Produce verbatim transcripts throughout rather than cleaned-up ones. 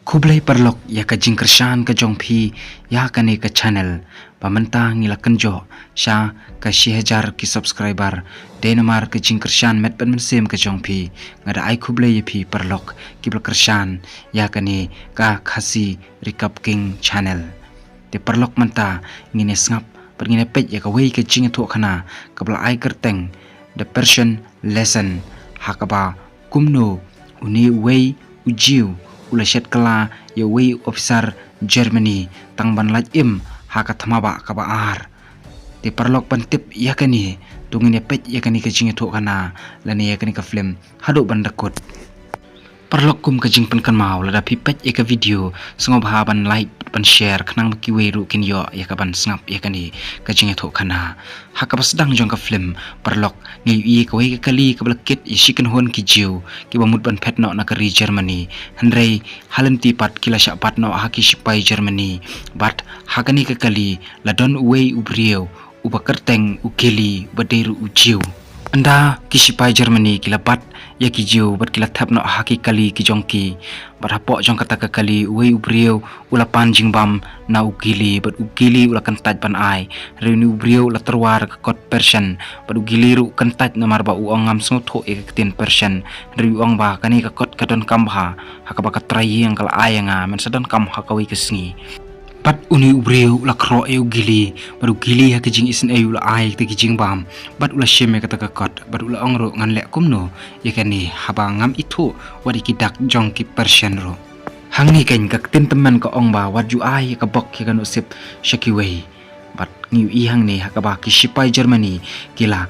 Khublei paralok ïa ka jingkyrshan ka jong phi ïa kane ka channel. Ba mynta ngi la kynjoh sha ka shi hajar ki subscriber. Dei namar ka jingkyrshan met bad mynsiem ka jong phi. Nga da ai khublei ïa phi paralok kiba la kyrshan ïa kane ka Khasi Recap King channel. Te paralok mynta ngin ïa sngap bad ngin ïa peit ïa kawei ka jingïathuhkhana kaba la ai kyrteng The Persian Lesson, ha kaba kumno une uwei u Jew u la shet kylla ïa uwei u officer Germany tang ban lait im ha ka thma bah kaba ar. Te paralok ban tip ïa kane, to ngin ïa peit ïa kane ka jingïathuhkhana lane ïa kane ka film haduh ban da kut. Paralok, kum ka jingpynkynmaw, lada phi peit ïa ka video, sngewbha ban like, ban share, khnang ba kiwei ruh kin ïoh ïa ka ban sngap ïa kane ka jingïathuhkhana. Ha kaba sdang jong ka film, paralok, ngi ïohi ïa kawei ka kali kaba la kit ïa shi kynhun ki Jew kiba mut ban phet noh na ka ri Germany. Hynrei ha lynti pat ki la shah bat noh ha ki shipai Germany. Bad ha kane ka kali la don uwei u briew uba kyrteng u Gilly, uba dei ruh u Jew. Ynda ki shipai Germany ki la bat ïa ki Jew bad ki la thep noh ha ki kali ki jong ki. Bad hapoh jong kata ka kali uwei u briew u la pan jingbam na u Gilly, bad u Gilly u la kyntait ban ai. Hynrei une u briew u la tyrwa da ka kot Persian, bad u Gilly ruh u kyntait namar ba u ong, ngam sngewthuh ïa ka ktien Persian. Hynrei u ong ba kane ka kot ka donkam bha, ha kaba ka trai ïing ka la ai ïa nga, men sa donkam ha kawei ka sngi. Bad une u briew u la khroh ïa u Gilly, bad u Gilly ha ka jingisynei u la ai kita ki jingbam, bad u la shim ïa kata ka kot, bad u la ong ruh, ngan leh kumno ïa kane haba ngam ithuh wat ïa ki dak jong ki Persian ruh. Hangne keiñ ka ktien tymmen ka ong ba wat ju ai ïa ka bok ïa ka nusip sha kiwei. Bad ngi ïohi hangne ha kaba ki shipai Germany ki la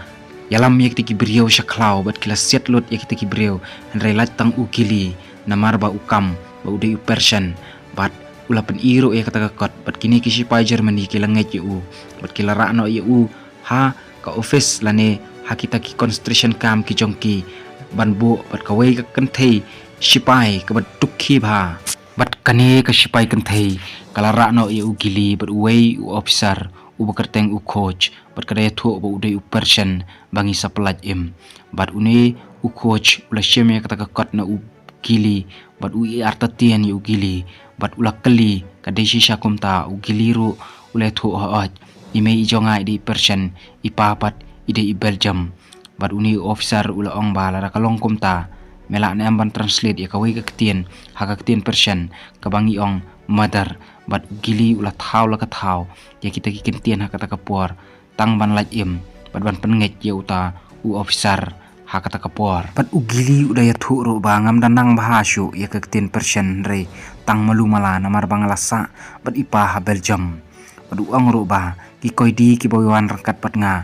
ïalam ïa kita ki briew sha khlaw bad ki la siat lut ïa kita ki briew, hynrei lait tang u Gilly namar ba u kam ba u dei u Persian. Bad u la pyni ruh ïa kata ka kot, bad kine ki shipai Germany ki la ngeit ïa u, bad ki la rah noh ïa u ha ka office lane ha kita ki concentration camp ki jong ki ban buh bad kawei ka kynthei shipai kaba dukhi bha. Bad kane ka shipai kynthei ka la rah noh ïa u Gilly bad uwei u officer uba kyrteng u Koch, bad ka da ïathuh ba u dei u Persian ba ngi sa pyllait im. Bad une u Koch u la shim ïa kata ka kot na u Gilly, bad u ïartatien ïa u Gilly, bad u la kylli, ka dei shisha kumta? U Gilly ruh u la ïathuh, hooid, i mei i jong nga i dei Persian, i pa pat i dei i Belgium. Bad une u officer u la ong ba lada ka long kumta, me lah ne em ban translate ïa kawei ka ktien ha ka ktien Persian kaba ngi ong mother? Bad u Gilly u la thaw la ka thaw ïa kita ki kyntien ha kata ka por, tang ban lait im bad ban pynngeit ïa uta u officer ha kata ka por. Bad u Gilly u da ïathuh ruh ba ngam da nang bha shuh ïa ka ktien Persian, hynrei tang malu mala namar ba nga la sah bad i pa ha Belgium. Bad u ong ruh ba ki koidi kiba wan ryngkat bad nga,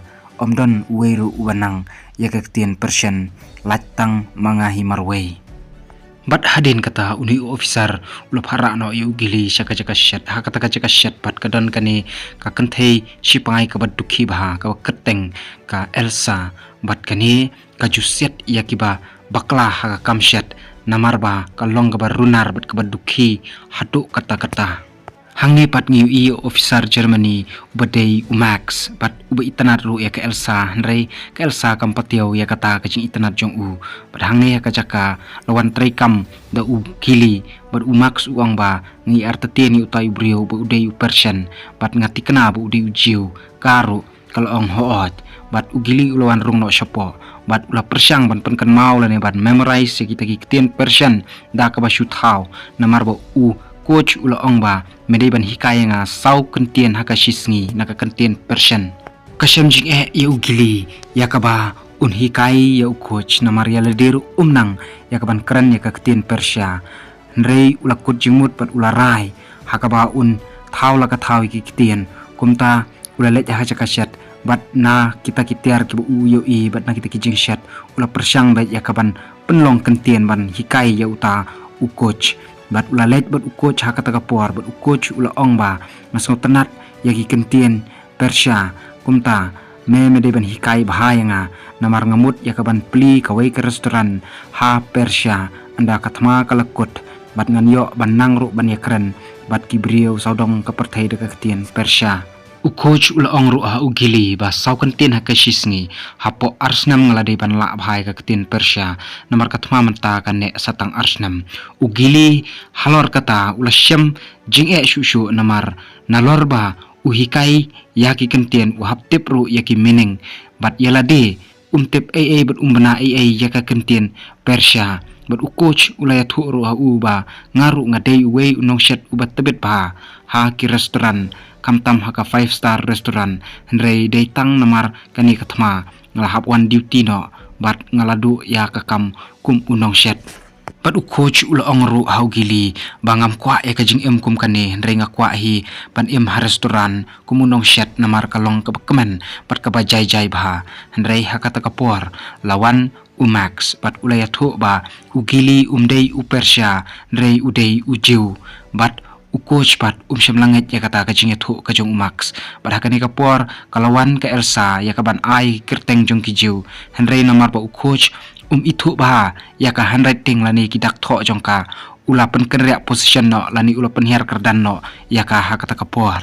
ym don uwei ruh uba nang ïa ka ktien Persian, lait tang ma nga hi marwei. Bad hadien kata une u officer u la phah rah noh ïa u Gilly sha ka jaka shet. Ha kata ka jaka shet pat ka don kane ka kynthei shipai kaba dukhi bha, kaba kyrteng ka Elsa. Bad kane ka ju siat ïa kiba bakla ha ka kam shet, namar ba ka long kaba runar bad kaba dukhi haduh katta katta. Hangne pat ngi ïohi ïa u officer Germany uba dei u Max, bad uba itynnad ruh ïa ka Elsa, hynrei ka Elsa kam pat ïoh ïa kata ka jingitynnad jong u. Bad hangne ha ka jaka la wan trei kam da u Gilly, bad u Max u ong ba, nga ïartatien ïa uta u briew ba u dei u Persian, bad nga tikna ba u dei u Jew. Ka ruh ka la ong, hooid. Bad u Gilly u la wan rung noh shapoh, bad u la pyrshang ban pynkynmaw lane ban memorize ïa kita ki ktien Persian da kaba shu thaw, namar ba u Koch u la ong ba me dei ban hikai ïa nga saw kyntien ha ka shi sngi na ka kyntien Persian. Ka shem jingeh ïa u Gilly ïa kaba un hikai ïa u Koch, namar ïa lade ruh um nang ïa kaban kren ïa ka ktien Persia. Hynrei u la kut jingmut bad u la rai ha kaba un thaw la ka thaw ïa ki ktien. Kumta u la leit ha jaka shet, bad na kita ki tiar kiba u ïohi bad na kita ki jingshet, u la pyrshang beit ïa kaban pynlong kyntien ban hikai ïa uta u Koch. Bad u la leit bad u Koch ha kata ka por, bad u Koch u la ong ba, nga sngewtynnad ïa ki kyntien Persia. Kumta me, me dei ban hikai bha ïa nga, namar nga mut ïa kaban plie kawei ka restaurant ha Persia ynda ka thma ka la kut, bad ngan ïoh ban nang ruh ban ïakren bad ki briew sawdong ka pyrthei da ka ktien Persia. U coach u la ong ruh ha u Gilly ba saw kyntien ha ka shisngi, hapoh ar snem nga la dei ban lah bha ïa ka ktien Persia, namar ka thma mynta ka neh sa tang ar snem. U Gilly halor kata u la shem jingeh shuh shuh namar nalor ba u hikai ïa ki kyntien u hap tip ruh ïa ki meaning, bad ïa lade um tip ei ei bad um bna ei ei ïa ka kyntien Persia. Bad u coach u la ïathuh ruh ha u ba nga ruh nga dei uwei u nongshet uba tbit bha ha ki restaurant, khamtam ha ka five star restaurant, hynrei dei tang namar kane ka thma nga la hap wan duty noh bad nga la duh ïa ka kam kum u nongshet. Bad u coach u la ong ruh ha u Gilly ba ngam kwah ïa ka jingim kum kane, hynrei nga kwah hi ban im ha restaurant kum u nongshet namar ka long kaba kmen bad kaba jai jai bha. Hynrei ha kata ka por la wan u Max bad u la ïathuh ba u Gilly um dei u Persia, hynrei u dei u Jew. Bad u coach pat um shym la ngeit ïa kata ka jingïathuh ka jong u Max. Bad ha kane ka por ka la wan ka Elsa ïa ka ban ai kyrteng jong ki Jew, hynrei namar ba u coach um ithuh bha ïa ka handwriting lane ki dak thoh jong ka, u la pynkynriah position noh lane u la pynhiar kyrdan noh ïa ka ha kata ka por.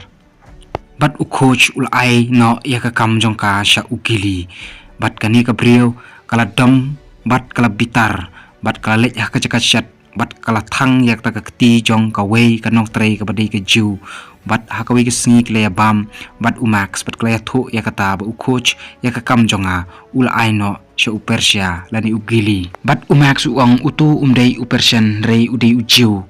Bad u coach u la ai noh ïa ka kam jong ka sha u Gilly. Bad kane ka briew ka la dom bad ka la bitar bad ka la leit ha ka jaka shet bad ka la thang ïa kata ka kti jong kawei ka nongtrei kaba dei ka Jew. Bad ha kawei ka sngi ki la ïa bam bad u Max bad ka la ïathuh ïa kata ba u coach ïa ka kam jong nga u la ai noh sha u Persia lane u Gilly. Bad u Max u ong utu um dei u Persian, hynrei u dei u Jew.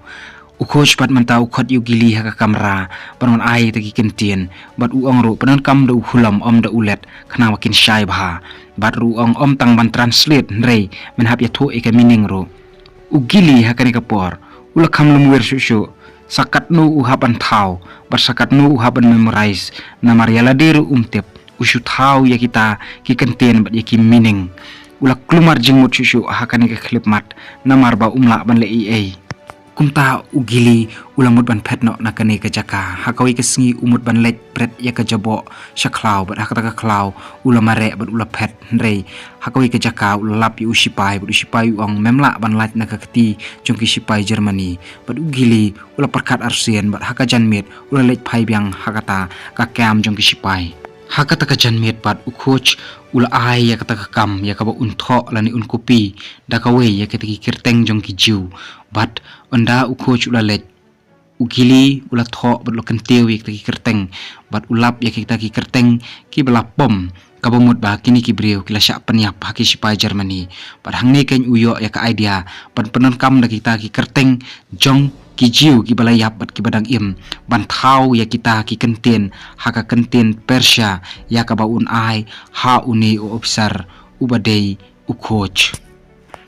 U coach pat mynta u khot ïa u Gilly ha ka kamra ban wan ai ïa kita ki kyntien. Bad u ong ruh pyndonkam da u khulom ym da u let, khnang ba kin shai bha. Bad ruh u ong ym tang ban translate, hynrei men hap ïathuh ïa ka meaning ruh. U Gilly ha kane ka por u la kham lum wir shuh shuh sa katno u hap ban thaw bad sa katno u hap ban memorize, namar ïa lade ruh um tip, u shu thaw ïa kita ki kyntien bad ïa ki meaning. U la kulmar jingmut shuh shuh ha kane ka khyllipmat namar ba um lah ban leh ei ei. Kumta u Gilly u la mut ban phet noh na kane ka jaka. Ha kawei ka sngi u mut ban leit bret ïa ka jaboh sha khlaw bad ha kata ka khlaw u la mareh bad u la phet, hynrei ha kawei ka jaka u la lap ïa u shipai bad u shipai u ong mem lah ban lait na ka kti jong ki shipai Germany. Bad u Gilly u la pyrkhat arsien bad ha ka janmiet u la leit phai biang ha kata ka kem jong ki shipai. Ha kata ka janmiet pat u coach u la ai ïa kata ka kam ïa kaba un thoh lane un copy da kawei ïa kita ki kyrteng jong ki Jew. Bad ynda u coach u la leit, u Gilly u la thoh bad u la kyntiew ïa kita ki kyrteng bad u lap ïa kita ki kyrteng kiba la pom, kaba mut ba kine ki briew ki la shah pynïap ha ki shipai Germany. Bad hangne keiñ u ïoh ïa ka idea ban pyndonkam da kita ki kyrteng jong ki Jew kiba la ïap bad kiba dang im ban thaw ïa kita ki kyntien ha ka kyntien Persia ïa kaba un ai ha une u officer uba dei u coach.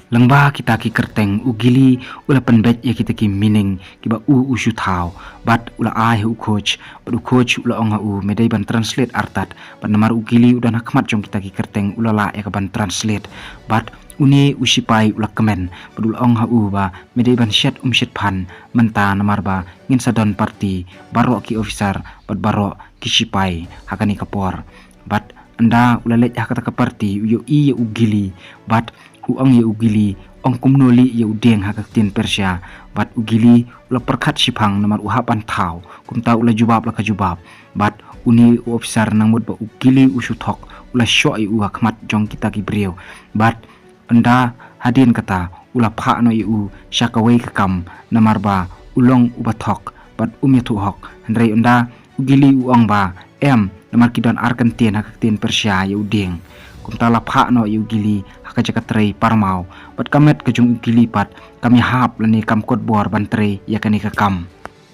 Lyngba kita ki kyrteng u Gilly u la pynbeit ïa kita ki meaning kiba u u shu thaw bad u la ai ha u coach, bad u coach u la ong ha u me dei ban translate artat. Bad namar u Gilly u don ha khmat jong kita ki kyrteng u la lah ïa ka ban translate. Bad une u shipai u la kmen bad u la ong ha u ba me dei ban shet um shet phan mynta namar ba ngin sa don party baroh ki officer bad baroh ki shipai ha kane ka por. Bad ynda u la leit ha kata ka party u ïohi ïa u Gilly bad u ong ïa u Gilly ong kumno lih ïa u dieng ha ka ktien Persia. Bad u Gilly u la pyrkhat shiphang namar u hap ban thaw. Kumta u la jubab la ka jubab. Bad une u officer nang mut ba u Gilly u shu thok u la shoh ïa u ha khmat jong kita ki briew. Bad ynda hadien kata u la phah noh ïa u sha kawei ka kam namar ba u long uba thok bad um ïathuh hok. Hynrei ynda u Gilly u ong ba em namar ki don ar kyntien ha ka ktien Persia ïa u dieng. Kumta la phah noh ïa u Gilly ha ka jaka trei parmaw. Bad ka met ka jong u Gilly pat kam ïahap lane kam kot bor ban trei ïa kane ka kam.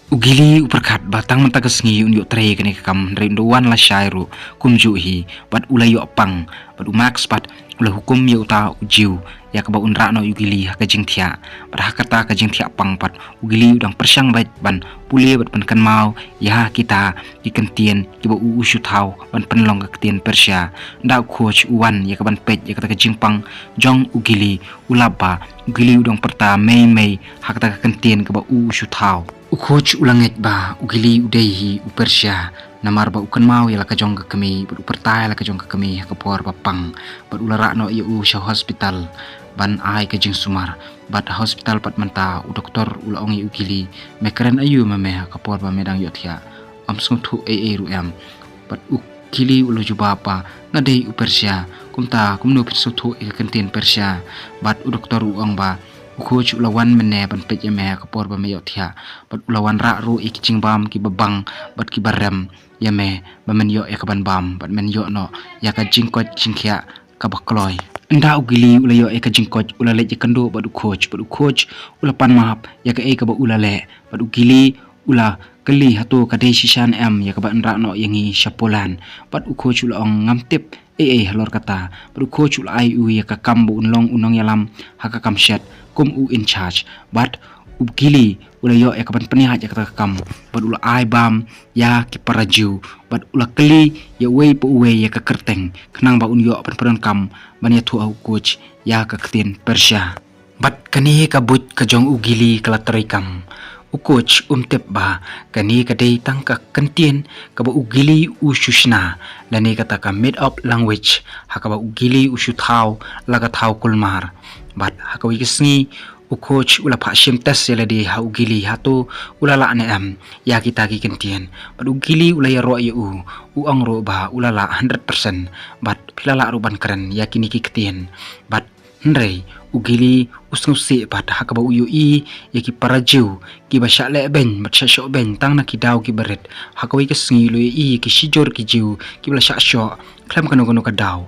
U Gilly u pyrkhat ba tang mynta ka sngi un ïoh trei ïa kane ka kam, hynrei un da wan lashai ruh kumjuh hi bad u la ïoh pang. Bad u Max pat u la hukum ïa uta u Jew ïa kaba un rah noh ïa u Gilly ha ka jingthiah. Bad ha kata ka jingthiah pang pat u Gilly u dang pyrshang beit ban pule bad pynkynmaw ïa kita ki kyntien kiba u u shu thaw ban pynlong ka ktien Persia. Ynda u coach u wan ïa ka ban peit ïa kata ka jingpang jong u Gilly, u lap ba u Gilly u dang pyrta mei mei ha kata ka kyntien kaba u u shu thaw. U coach u la ngeit ba u Gilly u dei hi u Persia namar ba u kynmaw ïa la ka jong ka kmie bad u pyrta ïa la ka jong ka kmie ha ka por ba pang. Bad u la rah noh ïa u sha hospital ban ai ka jingsumar. Bad ha hospital pat mynta u doktor u la ong ïa u Gilly, me kren aïu ma me ha ka por ba me dang ïohthiah? Ym sngewthuh ei ei ruh em? Bad u Gilly u la jubab ba, nga dei u Persia. Kumta kumno phin sngewthuh ïa ka kyntien Persia? Bad u doktor u ong ba, u coach u la wan mynne ban peit ïa me ha ka por ba me ïohthiah. Bad u la wanrah ruh ïa ki jingbam kiba bang bad kiba rem ïa me, ba men ïoh ïa kaban bam bad men ïoh noh ïa ka jingkoit jingkhiah kaba kloi. Ynda u Gilly u la ïoh ïa ka jingkoit, u la leit ïakynduh bad u coach, bad u coach u la pan map ïa kaei kaba u la leh. Bad u Gilly u la kylli, hato ka dei shisha ne em ïa kaba yn rah noh ïa ngi sha Poland? Bad u coach u la ong, ngam tip ei ei halor kata. Bad u coach u la ai u ïa ka kam ba un long u nongïalam ha ka kam shet kum u in charge. Bad u Gilly u la ïoh ïa kaban pynïaid ïa kata ka kam bad u la ai bam ïa ki para Jiw. Bad u la kylli ïa uwei pa uwei ïa ka kyrteng khnang ba un ïoh ban pyndonkam ban ïathuh ha u coach ïa ka ktien Persia. Bad kane ka buit ka jong u Gilly ka la treikam. U coach um tip ba kane ka dei tang ka kyntien kaba u Gilly u shu shna, lane kata ka made up language ha kaba u Gilly u shu thaw la ka thaw kulmar. Bad ha kawei ka sngi u coach u la phah shim test ïa lade ha u Gilly, hato u la lah ne em ïa kita ki kyntien. Bad u Gilly u la ïaroh ïa u, u ong ruh ba u la lah hundred percent. Bad phi la lah ruh ban kren ïa kine ki ktien. Bad hynrei u Gilly u sngewsih pat ha kaba u ïohi ïa ki para Jiw kiba shah leh beiñ bad shah shoh beiñ tang na ki daw kiba rit. Ha kawei ka sngi u la ïohi ïa ki shijur ki Jiw kiba la shah shoh khlem kano kano ka daw.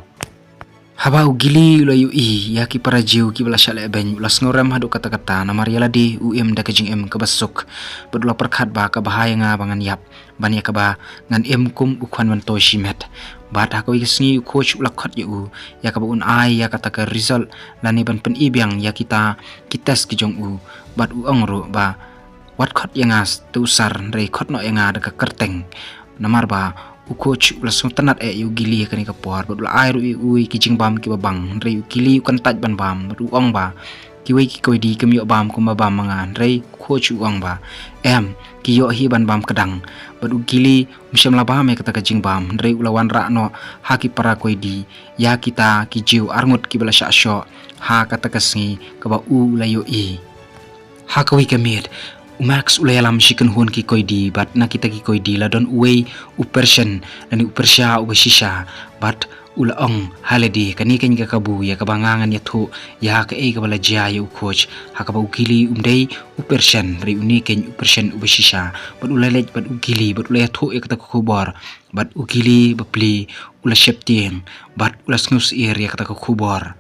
Haba u Gilly u la ïohi ïa ki para Jiw kiba la shah leh beiñ, u la sngewrem haduh katta katta, namar ïa lade u im da ka jingim kaba suk. Bad u la pyrkhat ba ka bha ïa nga ba ngan ïap ban ïa kaba ngan im kum u khwan myntoi shimet. Bad ha kawei ka sngi u coach u la khot ïa u ïa kaba un ai ïa kata ka result lane ban pyni biang ïa kita ki test ki jong u. Bad u ong ruh ba, wat khot ïa nga te u sir, hynrei khot noh ïa nga da ka kyrteng. Namar ba u coach u la sngewtynnad eh ïa u Gilly ha kane ka por, bad u la ai ruh ïa u ïa ki jingbam kiba bang, hynrei u Gilly u kyntait ban bam, bad u ong ba, kiwei ki koidi kim ïoh bam kumba bam ma nga. Hynrei u coach u ong ba, em, ki ïoh hi ban bam kdang. Bad u Gilly um shym la bam ïa kata ka jingbam, hynrei u la wanrah noh ha ki para koidi ïa kita ki Jiw arngut kiba la shah shoh ha kata ka sngi kaba u la ïohi. Ha kawei ka miet u Max u la ïalam shi kynhun ki koidi, bad na kita ki koidi la don uwei u Persian lane u Persia uba shisha. Bad u la ong ha lade, kane keiñ ka kabu ïa kaba nga ngan ïathuh ïa kaei kaba la jia ïa u coach. Ha kaba u Gilly um dei u Persian, hynrei une keiñ u Persian uba shisha. Bad u la leit bad u Gilly bad u la ïathuh ïa kata ka khubor. Bad u Gilly bapli u la sheptieng bad u la sngewsyier ïa kata ka khubor.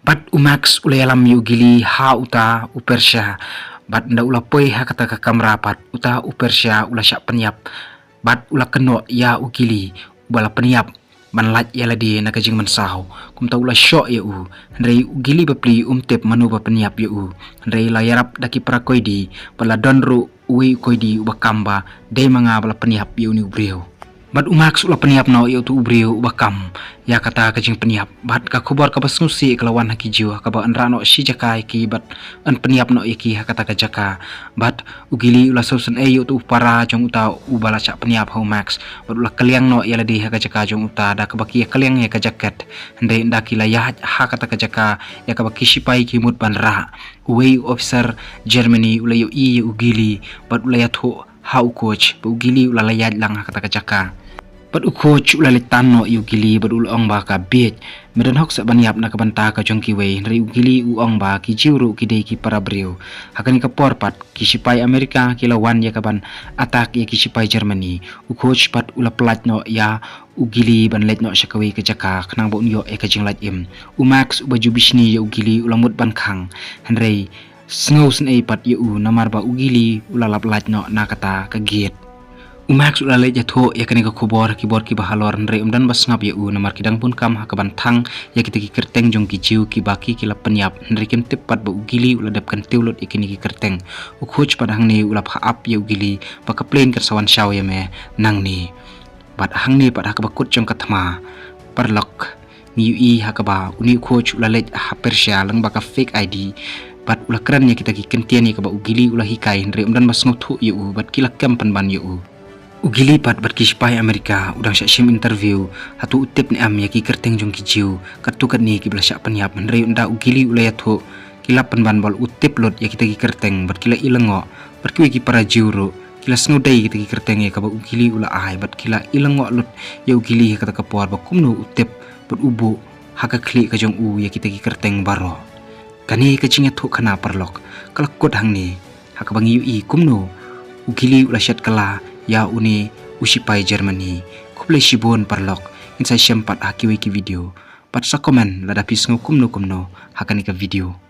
Bad u Max u la ïalam ïa u Gilly ha uta u Persia. Bad ynda u la poi ha kata ka kamra pat, uta u Persia u la shah pynïap. Bad u la kynnoh ïa u Gilly uba la pynïap ban lait ïa lade na ka jingmynsaw. Kumta u la shoh ïa u. Hynrei u Gilly bapli um tip mano ba pynïap ïa u. Hynrei la ïarap da ki para koidi bad la don ruh uwei u koidi uba kam ba dei ma nga ba la pynïap ïa une u briew. Bad u Max u la pynïap noh ïa utu u briew uba kam ïa kata ka jingpynïap. Bad ka khubor kaba sngewsih ka la wan ha ki Jiw, ha kaba yn rah noh shi jaka ïa ki bad yn pynïap noh ïa ki ha kata ka jaka. Bad u Gilly u la sngewsynei ïa utu u para jong uta uba la shah pynïap ha u Max. Bad u la kylliang noh ïa lade ha ka jaka jong uta da kaba ki ïa kylliang ïa ka jaket. Hynrei ynda ki la ïaid ha kata ka jaka ïa kaba ki shipai ki mut ban rah, uwei u officer Germany u la ïohi ïa u Gilly bad u la ïathuh ha u coach ba u Gilly u la la ïaid lang ha kata ka jaka. Bad u coach u la leit tan noh ïa u Gilly bad u la ong ba ka bieit, me don hok seh ban ïap na ka bynta ka jong kiwei, hynrei u Gilly u ong ba ki Jiw ruh ki dei ki para briew. Ha kane ka por pat ki shipai Amerika ki la wan ïa kaban attack ïa ki shipai Germany. U coach pat u la pyllait noh ïa u Gilly ban leit noh sha kawei ka jaka khnang ba un ïoh ïa ka jinglait im. U Max uba ju bishni ïa u Gilly u la mut ban khang, hynrei sngewsynei pat ïa u namar ba u Gilly u la lap lait noh na kata ka gate. U Max u la leit ïathuh ïa kane ka khubor ha ki bor kiba halor, hynrei um don ba sngap ïa u namar ki dang bun kam ha kaban thang ïa kita ki kyrteng jong ki Jiw kiba ki ki la pynïap, hynrei kim tip pat ba u Gilly u la dep kyntiew lut ïa kine ki kyrteng. U coach pat hangne u la phah ap ïa u Gilly ba ka plane kan sa wan shaw ïa me nangne. Bad hangne pat ha kaba kut jong ka thma, paralok, ngi ïohi ha kaba une u coach u la leit ha Persia lyngba ka fake I D. Bad u la kren ïa kita ki kyntien ïa kaba u Gilly u la hikai, hynrei um don ba sngewthuh ïa u bad ki la kem pynban ïa u. U Gilly pat bad ki shipai Amerika u dang shah shim interview, hato u tip ne em ïa ki kyrteng jong ki Jiw katto katne kiba la shah pynïap, hynrei ynda u Gilly u la ïathuh, ki lap pynban ba u tip lut ïa kita ki kyrteng bad ki la i lyngngoh. Bad kiwei ki para Jiw ruh ki la sngewdei kita ki kyrteng ïa kaba u Gilly u la ai bad ki la i lyngngoh lut ïa u Gilly ha kata ka por ba kumno u tip bad u buh ha ka khlieh ka jong u ïa kita ki kyrteng baroh. Kane ka jingïathuhkhana paralok ka la kut hangne ha kaba ngi ïohi kumno u Gilly u la shet kylla ïa une u shipai Germany. Khublei shibun paralok, ngin sa ïashem pat ha kiwei ki video. Bad sa comment lada phi sngew kumno kumno ha kane ka video.